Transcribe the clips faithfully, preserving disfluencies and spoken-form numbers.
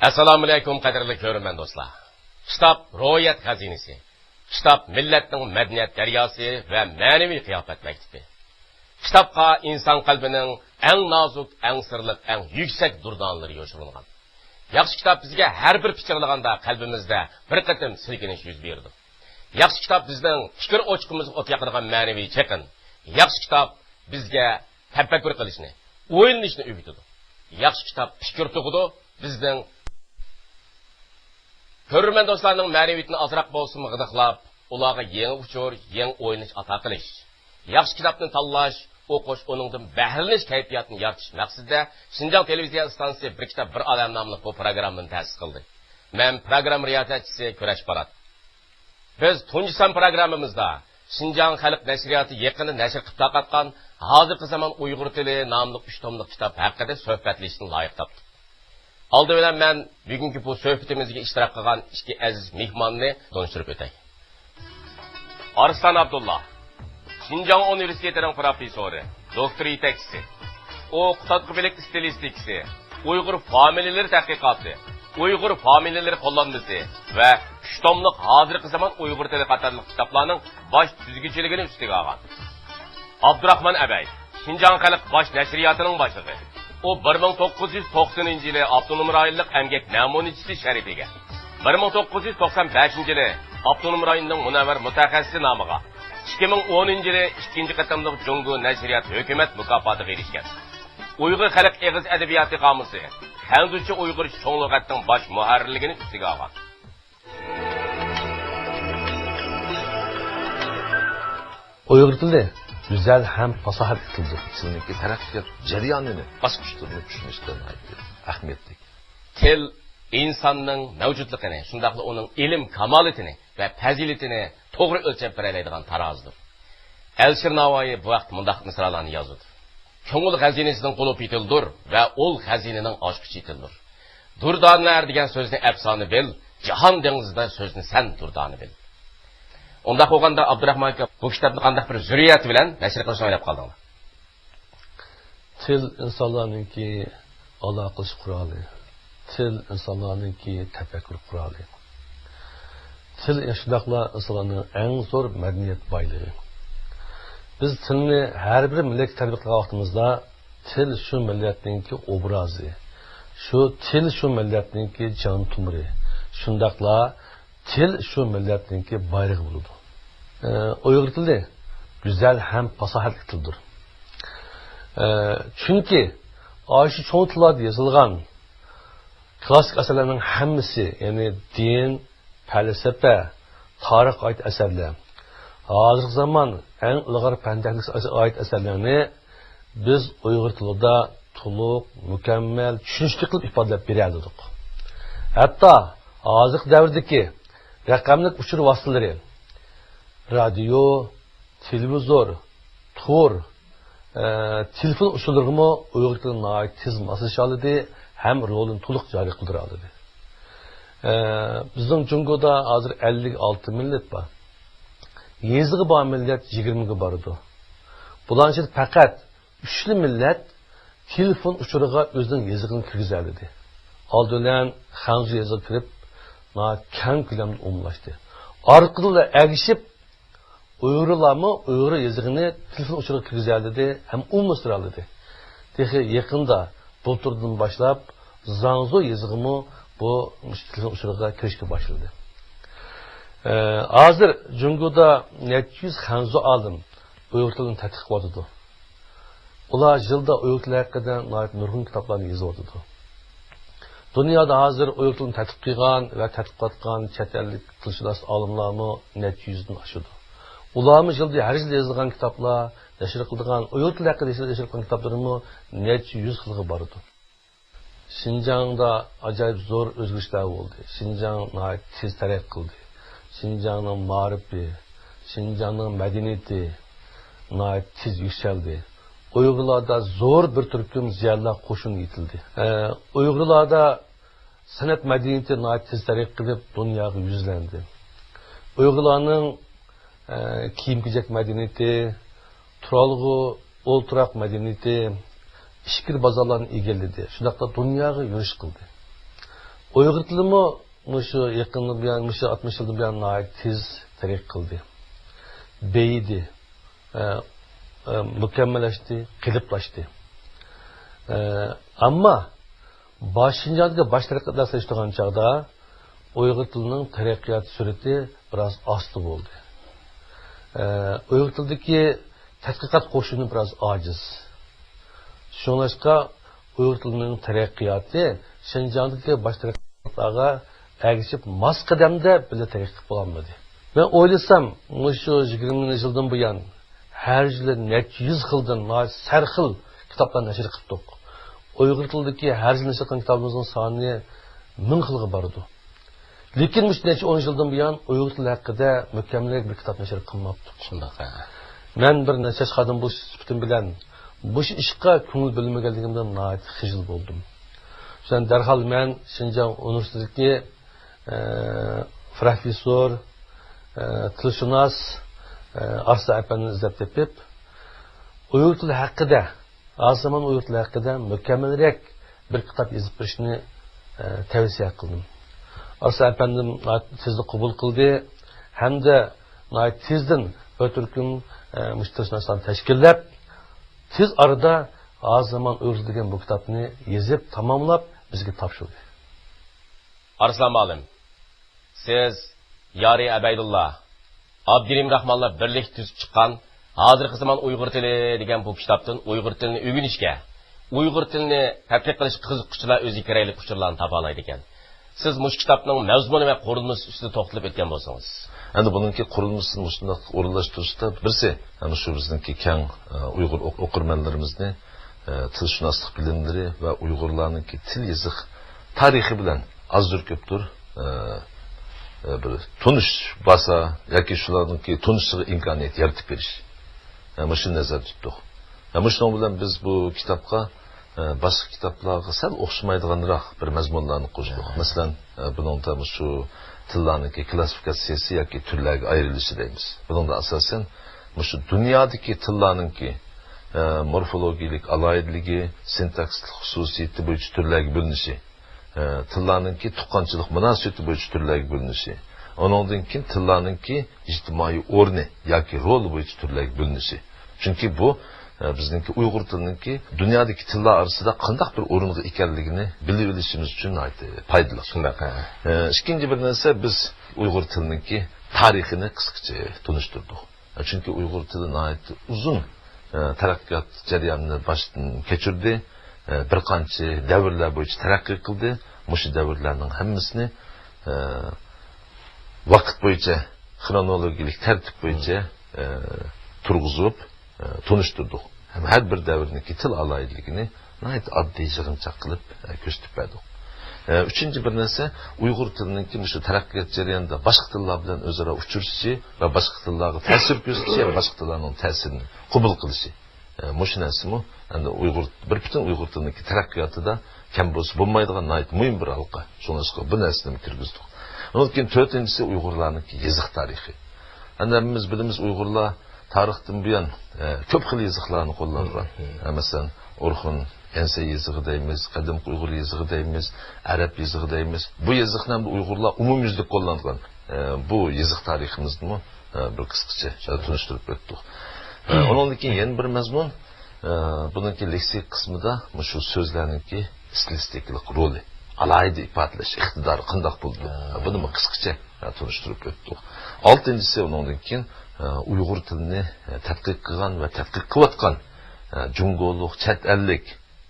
ئەسسالامۇئەلەيكۇم، قەدىرلىك كۆرۈرمەن دوستلار. كىتاب روھىيەت خەزىنىسى. كىتاب مىللەتنىڭ مەدەنىيەت دەرياسى ۋە مەنىۋى قىياپەت مەكتىپى. كىتابقا ئىنسان قەلبىنىڭ ئەڭ نازۇك، ئەڭ سىرلىق، ئەڭ يۈكسەك دۇردانىلىرى يوشۇرۇنغان. ياخشى كىتاب بىزگە ھەر بىر پىچىرلىغاندا قەلبىمىزدە بىر قېتىم سىلكىنىش يۈز بېرىدۇ. ياخشى كىتاب بىزنىڭ پىكىر ئوچىقىمىزغا ئوت ياقىدىغان مەنىۋى چېقىن. ياخشى كىتاب بىزگە تەپەككۇر قىلىشنى، ئويلىنىشنى ئۆگىتىدۇ. ياخشى كىتاب پىكىر تۇغىدۇ، بىزنىڭ كۆرۈرمەن دوستلارنىڭ مەنىۋىيىتىنى ئازراق بولسىمۇ غىدىقلاپ، ئۇلارغا يېڭى ئۇچۇر، يېڭى ئويلىنىش ئاتا قىلىش. ياخشى كىتابنى تاللاش، ئوقۇش، ئۇنىڭدىن بەھرىلىنىش كەيپىياتىنى يارىتىش مەقسىتىدە شىنجاڭ تېلېۋىزىيە ئىستانسىسى بىر كىتاب، بىر ئالەم ناملىق بۇ پىروگراممىنى تەسىس قىلدى. مەن پىروگرامما رىياسەتچىسى كۈرەش پارات. بىز تۇنجى سان پىروگراممىمىزدا شىنجاڭ خەلق نەشرىياتى يېقىندا نەشر قىلىپ تارقاتقان ھازىرقى زامان ئۇيغۇر تىلى ناملىق ئۈچ توملۇق كىتاب ھەققىدە سۆھبەتلىشىشنى لايىق تاپتۇق. ئالدى بىلەن مەن بۈگۈنكى بۇ سۆھبىتىمىزگە ئىشتىراك قىلغان ئىككى ئەزىز مېھماننى تونۇشتۇرۇپ ئۆتەي. ئارسلان ئابدۇللا، شىنجاڭ ئۇنىۋېرسىتېتىنىڭ پروفېسسورى، دوكتور يېتەكچىسى. ئوقۇتاتقۇ بىلىك ئىستىلىستىكىسى، ئۇيغۇر فامىلىلىرى تەتقىقاتى، ئۇيغۇر فامىلىلىرى قوللانمىسى ۋە ئۈچ توملۇق ھازىرقى زامان ئۇيغۇر تىلى قاتارلىق كىتابلارنىڭ باش تۈزگۈچىلىكىنى ئۈستىگە ئالغان. ئابدۇراخمان ئەبەي، شىنجاڭ خەلق باش نەشرىياتىنىڭ باشلىقى. ئۇ بىر مىڭ توققۇز يۈز توقسىنىنچى يىلى ئاپتونوم رايونلۇق ئەمگەك نەمۇنىچىسى شەرىپىگە، بىر مىڭ توققۇز يۈز توقسان بەشىنچى يىلى ئاپتونوم رايوننىڭ مۇنەۋۋەر مۇتەخەسسىسى نامىغا، ئىككى مىڭ ئونىنچى يىلى ئىككىنچى قېتىملىق جۇڭگو نەشرىيات ھۆكۈمەت مۇكاپاتىغا ئېرىشكەن. ئۇيغۇر خەلق ئېغىز ئەدەبىياتى قامۇسى، خەنزۇچە ئۇيغۇرچە چوڭ لۇغەتنىڭ باش مۇھەررىرلىكىنى ئۈستىگە ئالغان. ئۇيغۇر تىلى گۈزەل ھەم پاساھەتلىك تىلدۇر. تىلنىڭكى تەرەققىيات جەريانىنى، باسقۇچلىرىنى چۈشىنىشتە ناھايىتى ئەھمىيەتلىك. تىل ئىنساننىڭ مەۋجۇتلۇقىنى، شۇنداقلا ئۇنىڭ ئىلىم كامالىتىنى ۋە پەزىلىتىنى توغرا ئۆلچەپ بېرەلەيدىغان تارازىدۇر. ئەلىشىر ناۋايى بۇ ھەقتە مۇنداق مىسرالارنى يازىدۇ: كۆڭۈل خەزىنىسىنىڭ قۇلۇپى تىلدۇر ۋە ئۇل خەزىنىنىڭ ئاچقۇچى تىلدۇر. دۇردانىلەر دېگەن سۆزنى ئەپسانە بىل، جاھان دېڭىزىدا سۆزنى سەن دۇردانە بىل. ئۇنداق بولغاندا، ئابدۇراخمان ئاكا، بۇ كىتابنى قانداق بىر زۆرۈرىيەت بىلەن نەشر قىلىشنى ئويلاپ قالدىڭلار؟ تىل ئىنسانلارنىڭكى ئالاقىلىشىش قورالى. تىل ئىنسانلارنىڭكى تەپەككۇر قورالى. تىل شۇنداقلا ئىنسانلارنىڭ ئەڭ زور مەدەنىيەت بايلىقى. بىز تىلنى ھەر بىر مىللەتكە تەتبىق قىلغان ۋاقتىمىزدا، تىل شۇ مىللەتنىڭكى ئوبرازى، شۇ تىل شۇ مىللەتنىڭكى جان تومۇرى، شۇنداقلا تىل شۇ مىللەتنىڭكى بايرىقى بولىدۇ. ئە، ئۇيغۇر تىلى گۈزەل ھەم پاساھەتلىك تىلدۇر. ئە، چۈنكى ئاشۇ چوڭ تىللاردا يېزىلغان كلاسسىك ئەسەرلەرنىڭ ھەممىسى، يەنى دىن، پەلسەپە، تارىخقا ئائىت ئەسەرلەر، ھازىرقى زامان ئەڭ ئىلغار پەن تېخنىكىسىغا ئائىت ئەسەرلەرنى بىز ئۇيغۇر تىلىدا تولۇق، مۇكەممەل، چۈشىنىشلىك قىلىپ ئىپادىلەپ بېرەلىدۇق. ھەتتا ھازىرقى دەۋردىكى رەقەملىك ئۇچۇر ۋاسىتىلىرى، رادىيو، تېلېۋىزور، تور، ئە، تېلېفون ئۇچۇرلىرىغىمۇ ئۇيغۇر تىلى ناھايىتى تېز ماسلىشالىدى ھەم رولىنى تولۇق جارى قىلدۇرالىدى. ئە، بىزنىڭ جۇڭگودا ھازىر ئەللىك ئالتە مىللەت بار. يېزىقى بار مىللەت يىگىرمىگە بارىدۇ. بۇلارنىڭ ئىچىدە پەقەت ئۈچلا مىللەت تېلېفون ئۇچۇرىغا ئۆزىنىڭ يېزىقىنى كىرگۈزەلىدى. ئالدى بىلەن خەنزۇ يېزىقىغا كىرىپ، ناھايىتى كەڭ كۆلەمدە ئومۇملاشتى. ئارقىدىنلا ئەگىشىپ، ئۇيغۇرلارمۇ ئۇيغۇر يېزىقىنى تېلېفون ئۇچۇرىغا كىرگۈزەلىدى ھەم ئومۇملاشتۇرالىدى. تېخى يېقىندا، بۇلتۇردىن باشلاپ، زاڭزۇ يېزىقىمۇ بۇ تېلېفون ئۇچۇرىغا كىرىشكە باشلىدى. ئە، ھازىر جۇڭگودا نەچچە يۈز خەنزۇ ئالىم ئۇيغۇر تىلىنى تەتقىق قىلىۋاتىدۇ. ئۇلار يىلدا ئۇيغۇر تىلى ھەققىدە ناھايىتى نۇرغۇن كىتابلارنى يېزىۋاتىدۇ. دۇنيادا ھازىر ئۇيغۇر تىلىنى تەتقىق قىلغان ۋە تەتقىق قىلىۋاتقان چەت ئەللىك تىلشۇناس ئالىملارمۇ نەچچە يۈزدىن ئاشىدۇ. ئۇلارمۇ يىلدا ھەر يىل يېزىلغان كىتابلار، نەشر قىلىدىغان، ئۇيغۇر تىلى ھەققىدە نەشر قىلغان كىتابلىرىمۇ نەچچە يۈز خىلغا بارىدۇ. شىنجاڭدا ئاجايىپ زور ئۆزگىرىشلەر بولدى. شىنجاڭ ناھايىتى تېز تەرەققىي قىلدى. شىنجاڭنىڭ مائارىپى، شىنجاڭنىڭ مەدەنىيىتى ناھايىتى تېز يۈكسەلدى. ئۇيغۇرلاردا زور بىر تۈركۈم زىيالىيلار قوشۇنى يېتىلدى. ئە، ئۇيغۇرلاردا سەنئەت مەدەنىيىتى ناھايىتى تېز تەرەققىي قىلىپ، دۇنياغا يۈزلەندى. ئۇيغۇرلارنىڭ، ئە، كىيىم-كېچەك مەدەنىيىتى، تۇرالغۇ، ئولتۇراق مەدەنىيىتى ئىچكىرى بازارلارنى ئىگىلىدى، شۇنداقلا دۇنياغا يۈرۈش قىلدى. ئۇيغۇر تىلىمۇ مۇشۇ يېقىندىن بۇيان، مۇشۇ ئاتمىش يىلدىن بۇيان ناھايىتى تېز تەرەققىي قىلدى. بېيىدى. ئە، ئە، مۇكەممەللەشتى، قېلىپلاشتى. ئە، ئەمما باش شىنجاڭدىكى باش تەرەققىياتلار سېلىشتۇرغان چاغدا ئۇيغۇر تىلىنىڭ تەرەققىيات سۈرئىتى بىراز ئاستا بولدى. ئە، ئۇيغۇر تىلىدىكى تەتقىقات قوشۇنى بىراز ئاجىز. شۇڭلاشقا ئۇيغۇر تىلىنىڭ تەرەققىياتى شىنجاڭدىكى باش تەرەققىياتلارغا ئەگىشىپ ماس قەدەمدە بىللە تەرەققىي قىلىپ بولالمىدى. مەن ئويلىسام، مۇشۇ يىگىرمە يىلدىن بۇيان ھەر يىلى نەچچە يۈز خىلدىن ناھايىتى سەرخىل كىتابلار نەشر قىلدۇق. ئۇيغۇر تىلىدىكى ھەر يىلى نەشر قىلغان كىتابىمىزنىڭ سانى مىڭ خىلغا بارىدۇ. لېكىن مۇشۇ نەچچە ئون يىلدىن بۇيان ئۇيغۇر تىلى ھەققىدە مۇكەممەلرەك بىر كىتاب نەشر قىلماپتۇق. شۇنداق، ھە. مەن بىر نەچچە ياش خادىم بولۇش سۈپىتىم بىلەن بۇ ئىشقا كۆڭۈل بۆلمىگەنلىكىمدىن ناھايىتى خىجىل بولدۇم. شۇنداق دەرھال مەن شىنجاڭ ئۇنىۋېرسىتېتىدىكى، ئە، پروفېسسور، ئە، تىلشۇناس، ئە، ئارسلان ئەپەندىنى ئىزدەپ تېپىپ، ئۇيغۇر تىلى ھەققىدە، ھازىرزامان ئۇيغۇر تىلى ھەققىدە مۇكەممەلرەك بىر كىتاب يېزىپ بېرىشنى، ئە، تەۋسىيە قىلدىم. ئارسلان ئەپەندىم ناھايىتى تېزلا قوبۇل قىلدى ھەمدە ناھايىتى تېزدىن بىر تۈركۈم، ئە، مۇشۇ تىلشۇناسلارنى تەشكىللەپ، تېز ئارىدا ھازىرزامان ئۇيغۇر تىلى دېگەن بۇ كىتابنى يېزىپ تاماملاپ بىزگە تاپشۇردى. ئارسلان مۇئەللىم، سىز يارى ئەبەيدۇللا، ئابدۇرېھىم راخمانلار بىرلىكتە تۈزۈپ چىققان ھازىرقى زامان ئۇيغۇر تىلى دېگەن بۇ كىتابتىن ئۇيغۇر تىلىنى ئۆگىنىشكە، ئۇيغۇر تىلىنى تەتقىق قىلىشقا قىزىققۇچىلار ئۆزىگە كېرەكلىك ئۇچۇرلارنى تاپالايدىكەن. سىز مۇشۇ كىتابنىڭ مەزمۇنى ۋە قۇرۇلمىسى ئۈستىدە توختىلىپ ئۆتكەن بولسىڭىز. ئەمدى بۇنىڭكى قۇرۇلمىسىنى مۇشۇنداق ئورۇنلاشتۇرۇشتا بىرسى، ئەنە شۇ بىزنىڭكى كەڭ، ئە، ئۇيغۇر ئوق-، ئوقۇرمەنلىرىمىزنى، ئە، تىلشۇناسلىق بىلىملىرى ۋە ئۇيغۇرلارنىڭكى تىل يېزىق تارىخى بىلەن ئازدۇر كۆپتۇر، ئە، ئە، بىر تونۇش باسا ياكى شۇلارنىڭكى تونۇشىشىغا ئىمكانىيەت يارىتىپ بېرىش. ئە، مۇشۇنى نەزەردە تۇتتۇق. ئە، مۇشۇنىڭ بىلەن بىز بۇ كىتابقا، ئە، باشقا كىتابلارغا سەل ئوخشىمايدىغانراق بىر مەزمۇنلارنى قوشتۇق. ھە. مەسىلەن، ئە، بۇنىڭدا مۇشۇ تىللارنىڭكى كلاسسىفىكاتسىيىسى ياكى تۈرلەرگە ئايرىلىشى دەيمىز. بۇنىڭدا ئاساسەن مۇشۇ دۇنيادىكى تىللارنىڭكى، ئە، مورفولوگىيەلىك ئالاھىدىلىكى، سىنتاكسىسلىق خۇسۇسىيىتى بويىچە تۈرلەرگە بۆلۈنۈشى، ئە، تىللارنىڭكى تۇغقانچىلىق مۇناسىۋىتى بويىچە تۈرلەرگە بۆلۈنۈشى، ئۇنىڭدىن كېيىن تىللارنىڭكى ئىجتىمائىي ئورنى ياكى رولى بويىچە تۈرلەرگە بۆلۈنۈشى. چۈنكى بۇ، ئە، بىزنىڭكى ئۇيغۇر تىلىنىڭكى دۇنيادىكى تىللار ئارىسىدا قانداق بىر ئورۇنغا ئىكەنلىكىنى بىلىۋېلىشىمىز ئۈچۈن ناھايىتى پايدىلىق. شۇنداق، ھە. ئە، ئىككىنچى بىر نەرسە، بىز ئۇيغۇر تىلىنىڭكى تارىخىنى قىسقىچە تونۇشتۇردۇق. چۈنكى ئۇيغۇر تىلى ناھايىتى ئۇزۇن، ئە، تەرەققىيات جەريانىنى باشتىن كەچۈردى. ئە، بىر قانچە دەۋرلەر بويىچە تەرەققىي قىلدى. مۇشۇ دەۋرلەرنىڭ ھەممىسىنى، ئە، ۋاقىت بويىچە، خرونولوگىيەلىك تەرتىپ بويىچە، ئە، تۇرغۇزۇپ، ئە، تونۇشتۇردۇق. ھەم ھەر بىر دەۋرنىڭكى تىل ئالاھىدىلىكىنى ناھايىتى ئاددىي يىغىنچاق قىلىپ، ئە، كۆرسىتىپ بەردۇق. ئە، ئۈچىنچى بىر نەرسە، ئۇيغۇر تىلىنىڭكى مۇشۇ تەرەققىيات جەريانىدا باشقا تىللار بىلەن ئۆزئارا ئۇچرىشىشى ۋە باشقا تىللارغا تەسىر كۆرسىتىشى ھەم باشقا تىللارنىڭ تەسىرىنى قوبۇل قىلىشى. ئە، مۇشۇ نەرسىمۇ ئەمدى ئۇيغۇر، بىر پۈتۈن ئۇيغۇر تىلىنىڭكى تەرەققىياتىدا كەم بولسا بولمايدىغان ناھايىتى مۇھىم بىر ھالقا. شۇڭلاشقا بۇ نەرسىنىمۇ كىرگۈزدۇق. ئۇنىڭدىن كېيىن تۆتىنچىسى ئۇيغۇرلارنىڭكى يېزىق تارىخى. ئەمدى ھەممىمىز بىلىمىز، ئۇيغۇرلار تارىختىن بۇيان، ئە، كۆپ خىل يېزىقلارنى قوللانغان. مم. ئە، مەسىلەن، ئورخۇن ئەنسە يېزىقى دەيمىز، قەدىمكى ئۇيغۇر يېزىقى دەيمىز، ئەرەب يېزىقى دەيمىز. بۇ يېزىقنى ھەمدە ئۇيغۇرلار ئومۇميۈزلۈك قوللانغان. ئە، بۇ يېزىق تارىخىمىزنىمۇ، ئە، بىر قىسقىچە، ئە، تونۇشتۇرۇپ ئۆتتۇق. ئە، ئۇنىڭدىن كېيىن يەنە بىر مەزمۇن، ئە، بۇنىڭكى لېكسىك قىسمىدا مۇشۇ سۆزلەرنىڭكى ئىستىلىستىكىلىق رولى، ئالاھىدە ئىپادىلەش ئىقتىدارى قانداق بولىدۇ؟ ھە. بۇنىمۇ قىسقىچە، ھە، تونۇشتۇرۇپ ئۆتتۇق. ئالتىنچىسى، ئۇنىڭدىن كېيىن، ھە، ئۇيغۇر تىلىنى، ھە، تەتقىق قىلغان ۋە تەتقىق قىلىۋاتقان، ھە، جۇڭگولۇق، چەت ئەللىك،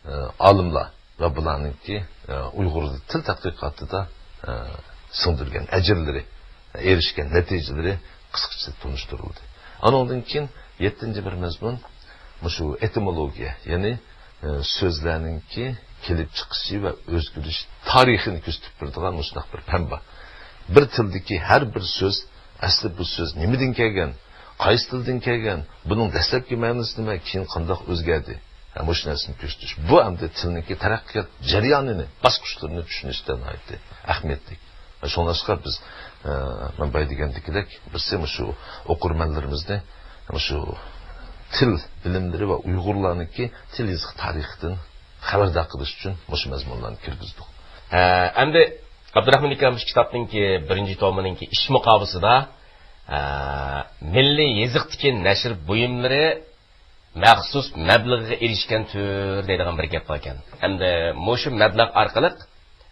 ھە، ئالىملار ۋە بۇلارنىڭكى، ھە، ئۇيغۇر تىل تەتقىقاتىدا، ھە، سىڭدۈرگەن ئەجىرلىرى، ھە، ئېرىشكەن نەتىجىلىرى قىسقىچە تونۇشتۇرۇلدى. ئانىڭدىن كېيىن يەتتىنچى بىر مەزمۇن مۇشۇ ئېتىمولوگىيە، يەنى، ئە، سۆزلەرنىڭكى كېلىپ چىقىشى ۋە ئۆزگىرىش تارىخىنى كۆرسىتىپ بېرىدىغان مۇشۇنداق بىر پەن بار. بىر تىلدىكى ھەر بىر سۆز، ئەسلى بۇ سۆز نېمىدىن كەلگەن، قايسى تىلدىن كەلگەن، بۇنىڭ دەسلەپكى مەنىسى نېمە، كېيىن قانداق ئۆزگەردى؟ ھە، مۇشۇ نەرسىنى كۆرسىتىش. بۇ ئەمدى تىلنىڭكى تەرەققىيات جەريانىنى، باسقۇچلىرىنى چۈشىنىشتە ناھايىتى ئەھمىيەتلىك. شۇڭلاشقا بىز، ئە، مەن بايا دېگەندىكىدەك، بىرسى مۇشۇ ئوقۇرمەنلىرىمىزنى مۇشۇ تىل بىلىملىرى ۋە ئۇيغۇرلارنىڭكى تىل يېزىق تارىخىدىن خەۋەردار قىلىش ئۈچۈن مۇشۇ مەزمۇنلارنى كىرگۈزدۇق. ھە، ئەمدى ئابدۇراخمان ئاكا مۇشۇ كىتابنىڭكى بىرىنچى تومىنىڭكى ئىش مۇقاۋىسىدا، ئە، مىللىي يېزىقتىكى نەشر بۇيۇملىرى مەخسۇس مەبلىغىگە ئېرىشكەن تۈر دەيدىغان بىر گەپ باركەن. ئەمدى مۇشۇ مەبلەغ ئارقىلىق،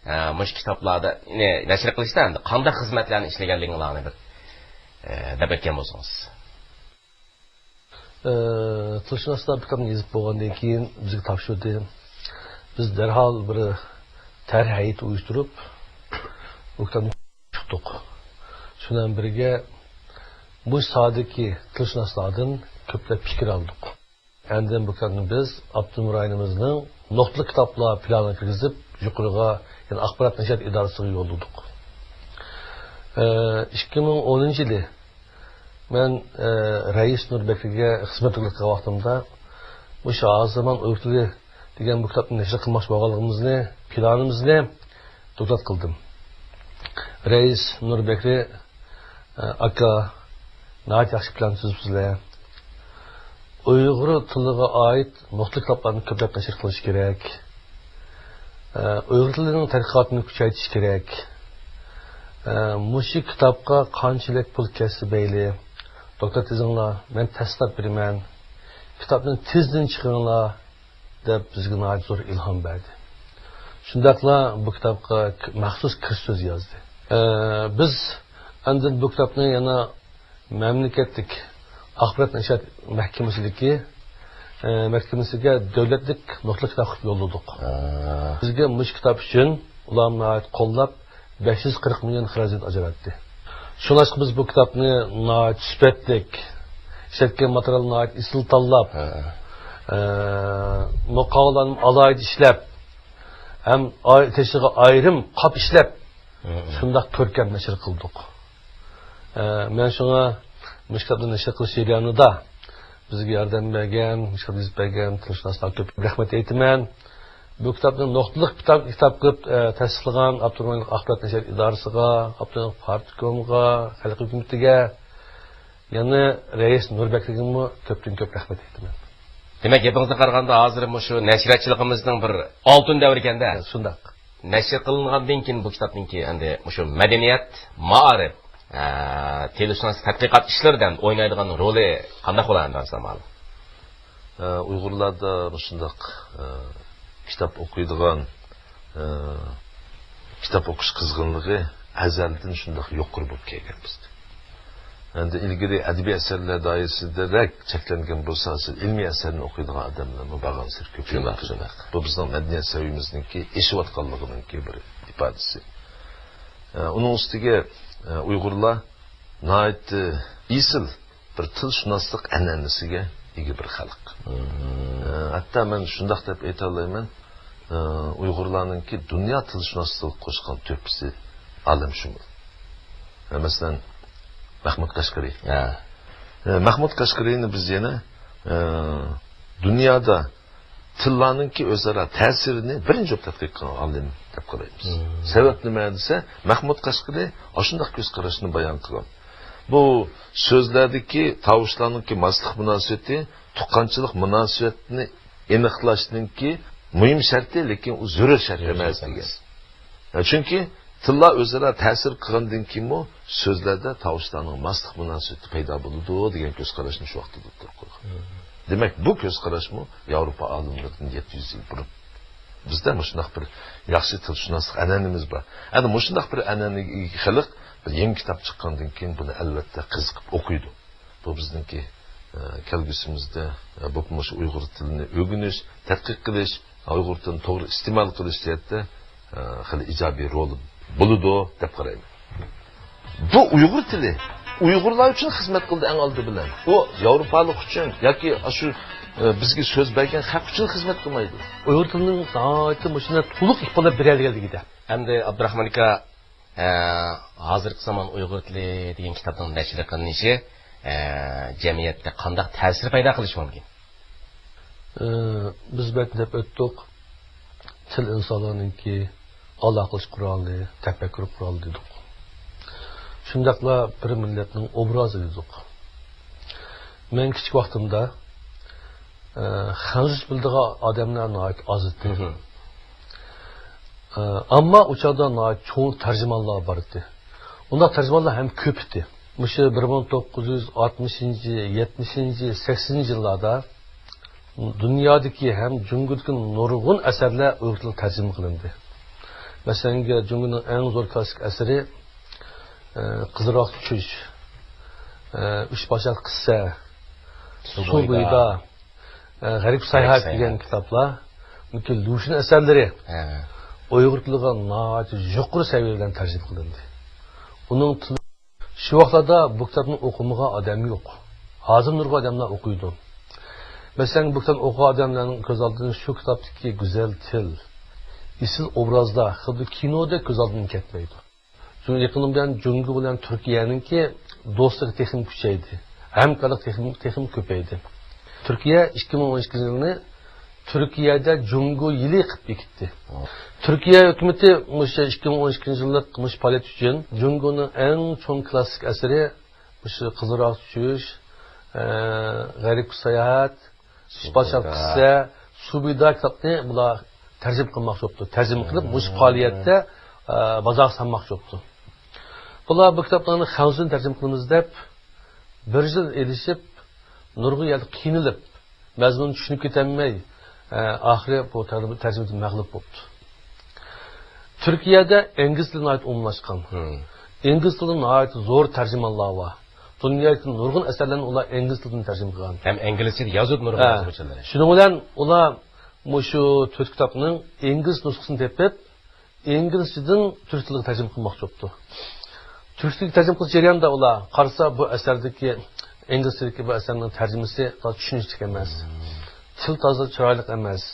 ئە، مۇشۇ كىتابلاردا، نى نەشر قىلىشتا ئەمدى قانداق خىزمەتلەرنى ئىشلىگەنلىكىڭلارنى بىر، ئە، دەپ ئۆتكەن بولسىڭىز. ئە، تىلشۇناسلار بۇ كىتابنى يېزىپ بولغاندىن كېيىن بىزگە تاپشۇردى. بىز دەرھال بىر تەرھ ھەيئىتى ئۇيۇشتۇرۇپ، بۇ كىتابنى چىقتۇق. شۇنىڭ بىلەن بىرگە، بۇ ساھەدىكى تىلشۇناسلاردىن كۆپلەپ پىكىر ئالدۇق. ئاندىن بۇ كىتابنى بىز ئاپتونوم رايونىمىزنىڭ نۇقتىلىق كىتابلار پىلانىغا كىرگۈزۈپ، يۇقىرىغا، يەنى ئاخبارات نەشرىيات ئىدارىسىغا يوللىدۇق. ئە، ئىككى مىڭ ئونىنچى يىلى مەن، ئە، رەئىس نۇر بەكرىگە خىزمەت دوكلات قىلغان ۋاقتىمدا، مۇشۇ ھازىرزامان ئۇيغۇر تىلى دېگەن بۇ كىتابنى نەشر قىلماقچى بولغانلىقىمىزنى، پىلانىمىزنى دوكلات قىلدىم. رەئىس نۇر بەكرى، ئە، ئاكا، ناھايىتى ياخشى پىلان تۈزۈپسىزلەر. ئۇيغۇر تىلىغا ئائىت نۇقتىلىق كىتابلارنى كۆپلەپ نەشر قىلىش كېرەك. ئە، ئۇيغۇر تىلىنىڭ تەتقىقاتىنى كۈچەيتىش كېرەك. ئە، مۇشۇ كىتابقا قانچىلىك پۇل كەتسە مەيلى، دوكلات يېزىڭلار، مەن تەستىقلاپ بېرىمەن. كىتابنى تېزدىن چىقىرىڭلار، دەپ بىزگە ناھايىتى زور ئىلھام بەردى. شۇنداقلا بۇ كىتابقا ك-، مەخسۇس كىرىش سۆزى يازدى. ئە، بىز ئاندىن بۇ كىتابنى يەنە مەملىكەتلىك ئاخبارات نەشرىيات مەھكىمىسىدىكى، ئە، مەھكىمىسىگە دۆلەتلىك نۇقتىلىق كىتاب قىلىپ يوللىدۇق. ئە. بىزگە مۇشۇ كىتاب ئۈچۈن ئۇلار ناھايىتى قوللاپ، بەش يۈز قىرىق مىليون خىراجەت ئاجراتتى. شۇڭلاشقا بىز بۇ كىتابنى ناھايىتى سۈپەتلىك، ئىشلەتكەن ماتېرىيالنى ناھايىتى ئېسىل تاللاپ، ھە. ئە، مۇقاۋىلارنى ئالاھىدە ئىشلەپ، ھەم ئاي-، تېشىغا ئايرىم قاپ ئىشلەپ، ھە، ھە. شۇنداق كۆركەم نەشر قىلدۇق. ئە، مەن شۇڭا مۇشۇ كىتابنى نەشر قىلىش جەريانىدا بىزگە ياردەم بەرگەن، مۇشۇ كىتابنى يېزىپ بەرگەن تىلشۇناسلارغا كۆپ رەھمەت ئېيتىمەن. بۇ كىتابنى نۇقتىلىق كىتاب، كىتاب قىلىپ، ئە، تەستىقلىغان ئاپتونوم ئاخبارات نەشرىيات ئىدارىسىغا، ئاپتونوم پارتكومغا، خەلق ھۆكۈمىتىگە، يەنە رەئىس نۇر بەكرىگىمۇ كۆپتىن كۆپ رەھمەت ئېيتىمەن. دېمەك، گېپىڭىزگە قارىغاندا، ھازىر مۇشۇ نەشرىياتچىلىقىمىزنىڭ بىر ئالتۇن دەۋرى ئىكەندە. شۇنداق. نەشر قىلىنغاندىن كېيىن بۇ كىتابنىڭكى ئەمدى مۇشۇ مەدەنىيەت، مائارىپ، ئە، تىلشۇناس تەتقىقات ئىشلىرىدا ئوينايدىغان رولى قانداق بولار ئەمدى، ئارسلان مۇئەللىم؟ ئە، ئۇيغۇرلاردا مۇشۇنداق، ئە، كىتاب ئوقۇيدىغان، ئە، كىتاب ئوقۇش قىزغىنلىقى ئەزەلدىن شۇنداق يۇقىرى بولۇپ كەلگەن بىزدە. ئەمدى ئىلگىرى ئەدەبىي ئەسەرلەر دائىرىسىدىرەك چەكلەنگەن بولسا، ھازىر ئىلمىي ئەسەرنى ئوقۇيدىغان ئادەملەرمۇ بارغانسېرى كۆپىيىپ شۇنداق، كېتىدۇ. شۇنداق. بۇ بىزنىڭ مەدەنىيەت سەۋىيەمىزنىڭكى ئېشىۋاتقانلىقىنىڭكى بىر ئىپادىسى. ئە، ئۇنىڭ ئۈستىگە، ئە، ئۇيغۇرلار ناھايىتى ئېسىل بىر تىلشۇناسلىق ئەنئەنىسىگە ئىگە بىر خەلق. مم. ئە، ھەتتا مەن شۇنداق دەپ ئېيتالايمەن، ئە، ئۇيغۇرلارنىڭكى دۇنيا تىلشۇناسلىقىغا قوشقان تۆھپىسى ئالەمشۇمۇل. ئە، مەسىلەن، مەھمۇد قەشقىرى. ھە. ئە، مەھمۇد قەشقىرىنى بىز يەنە، ئە، دۇنيادا تىللارنىڭكى ئۆزئارا تەسىرىنى بىرىنچى بولۇپ تەتقىق قىلغان ئالىم دەپ قارايمىز. مم. سەۋەب نېمە دېسە، مەھمۇد قەشقىرى ئاشۇنداق كۆز قاراشنى بايان قىلغان. بۇ سۆزلەردىكى تاۋۇشلارنىڭكى ماسلىق مۇناسىۋىتى، تۇغقانچىلىق مۇناسىۋەتنى ئېنىقلاشنىڭكى مۇھىم شەرتى، لېكىن ئۇ زۆرۈر شەرت زۆرۈر ئەمەس شەرت دېگەن. ئەمەس. يا، چۈنكى تىللار ئۆزئارا تەسىر قىلغاندىن كېيىنمۇ سۆزلەردە تاۋۇشلارنىڭ ماسلىق مۇناسىۋىتى پەيدا بولىدۇ دېگەن كۆز قاراشنى شۇ ۋاقىتتا ئوتتۇرىغا قويغان. مم. دېمەك، بۇ كۆز قاراشمۇ ياۋروپا ئالىملىرىدىن يەتتە يۈز يىل بۇرۇن. بىزدە مۇشۇنداق بىر ياخشى تىلشۇناسلىق ئەنئەنىمىز بار. ئەنە مۇشۇنداق بىر ئەنئەنىگە ئىگە خەلق بىر يېڭى كىتاب چىققاندىن كېيىن بۇنى ئەلۋەتتە قىزىقىپ ئوقۇيدۇ. بۇ بىزنىڭكى، ئە، كەلگۈسىمىزدە، ئە، بولۇپمۇ مۇشۇ ئۇيغۇر تىلىنى ئۆگىنىش، تەتقىق قىلىش، ئۇيغۇر تىلىنى توغرا ئىستېمال قىلىش جەھەتتە، ئە، خېلى ئىجابىي رولى بولىدۇ دەپ قارايمەن. بۇ ئۇيغۇر تىلى ئۇيغۇرلار ئۈچۈن خىزمەت قىلدى ئەڭ ئالدى بىلەن. ئۇ ياۋروپالىق ئۈچۈن ياكى ئاشۇ، ئە، بىزگە سۆز بەرگەن خەق ئۈچۈن خىزمەت قىلمايدۇ. ئۇيغۇر تىلىنىڭ ناھايىتى مۇشۇنداق تولۇق ئىپادىلەپ بېرەلىگەنلىكىدە. ئەمدى ئابدۇراخمان ئاكا، ئە، ھازىرقى زامان ئۇيغۇر تىلى دېگەن كىتابنىڭ نەشر قىلىنىشى، ئە، جەمئىيەتتە قانداق تەسىر پەيدا قىلىشى مۇمكىن؟ ئە، بىز بەك دەپ ئۆتتۇق. تىل ئىنسانلارنىڭكى ئالاقىلىشىش قورالى، تەپەككۇر قورالى دېدۇق. شۇنداقلا بىر مىللەتنىڭ ئوبرازى دېدۇق. مەن كىچىك ۋاقتىمدا، ئە، خەنزۇچە بىلىدىغان ئادەملەر ناھايىتى ئاز ئىدى. مم. ئەمما ئۇ چاغدا ناھايىتى چوڭ تەرجىمانلار بار ئىدى. ئۇنداق تەرجىمانلار ھەم كۆپ ئىدى. مۇشۇ بىر مىڭ توققۇز يۈز ئاتمىشىنچى، يەتمىشىنچى، سەكسىنىنچى يىللاردا دۇنيادىكى ھەم جۇڭگودىكى نۇرغۇن ئەسەرلەر ئۇيغۇر تىلىغا تەرجىمە قىلىندى. مەسىلەن، جۇڭگونىڭ ئەڭ زور كلاسسىك ئەسىرى، ئە، قىزىرۋاقلىق چۈش، ئە، ئۈچ پادىشاھ قىسسە، سۇ سۇ بويىدا. بويىدا، ئە، غەرىب ساياھەت ساياھەت. دېگەن كىتابلار، بۇنىڭكى لۇشۈن ئەسەرلىرى ھە. ئۇيغۇر تىلىغا ناھايىتى يۇقىرى سەۋىيە بىلەن تەرجىمە قىلىندى. ئۇنىڭ تىلى، شۇ ۋاقىتلاردا بۇ كىتابنى ئوقۇمىغان ئادەم يوق. ھازىر نۇرغۇن ئادەملەر ئوقۇيدۇ. مەسىلەن، بۇ كىتابنى ئوقۇغان ئادەملەرنىڭ كۆز ئالدىدىن شۇ كىتابتىكى گۈزەل تىل، ئېسىل ئوبرازلار خۇددى كىنودەك كۆز ئالدىدىن كەتمەيدۇ. شۇ يېقىن بىلەن جۇڭگو بىلەن تۈركىيەنىڭكى دوستلۇقى تېخىمۇ كۈچەيدى. ھەمكارلىق تېخىمۇ، تېخىمۇ كۆپەيدى. تۈركىيە ئىككى مىڭ ئون ئىككىنچى يىلنى تۈركىيەدە جۇڭگو يىلى قىلىپ بېكىتتى. تۈركىيە ھۆكۈمىتى مۇشۇ ئىككى مىڭ ئون ئىككىنچى يىللىق مۇشۇ پائالىيەت ئۈچۈن جۇڭگونىڭ ئەڭ چوڭ كلاسسىك ئەسىرى مۇشۇ قىزىلراق چۈش، ئە، غەربكە ساياھەت، ئۈچ پادىشاھ قىسسە، سۇ بويىدا كىتابنى بۇلار تەرجىمە قىلماقچى بوپتۇ. تەرجىمە قىلىپ، مۇشۇ پائالىيەتتە، ئە، بازارغا سالماقچى بوپتۇ. بۇلار بۇ كىتابلارنى خەنزۇدىن تەرجىمە قىلىمىز دەپ، بىر يىل ئېلىشىپ، نۇرغۇن يەردە قىينىلىپ، مەزمۇننى چۈشىنىپ كېتەلمەي، ئە، ئاخىرى بۇ تەر-، تەرجىمىدىن مەغلۇپ بوپتۇ. تۈركىيەدە ئىنگلىز تىلى ناھايىتى ئومۇملاشقان. مم. ئىنگلىز تىلىدا ناھايىتى زور تەرجىمانلار بار. دۇنيادىكى نۇرغۇن ئەسەرلەرنى ئۇلار ئىنگلىز تىلىدىن تەرجىمە قىلغان. ھەم ئىنگلىزچە يازىدۇ نۇرغۇن ھە. يازغۇچىلىرى. شۇنىڭ بىلەن ئۇلار مۇشۇ تۆت كىتابنىڭ ئىنگلىز نۇسخىسىنى تېپىپ، ئىنگلىزچىدىن تۈرك تىلىغا تەرجىمە قىلماقچى بوپتۇ. تۈرك تىلىگە تەرجىمە قىلىش جەريانىدا ئۇلار قارىسا، بۇ ئەسەردىكى، ئىنگلىزچىدىكى بۇ ئەسەرنىڭ تەرجىمىسى تازا چۈشىنىشلىك ئەمەس. مم. تىل تازا چىرايلىق ئەمەس.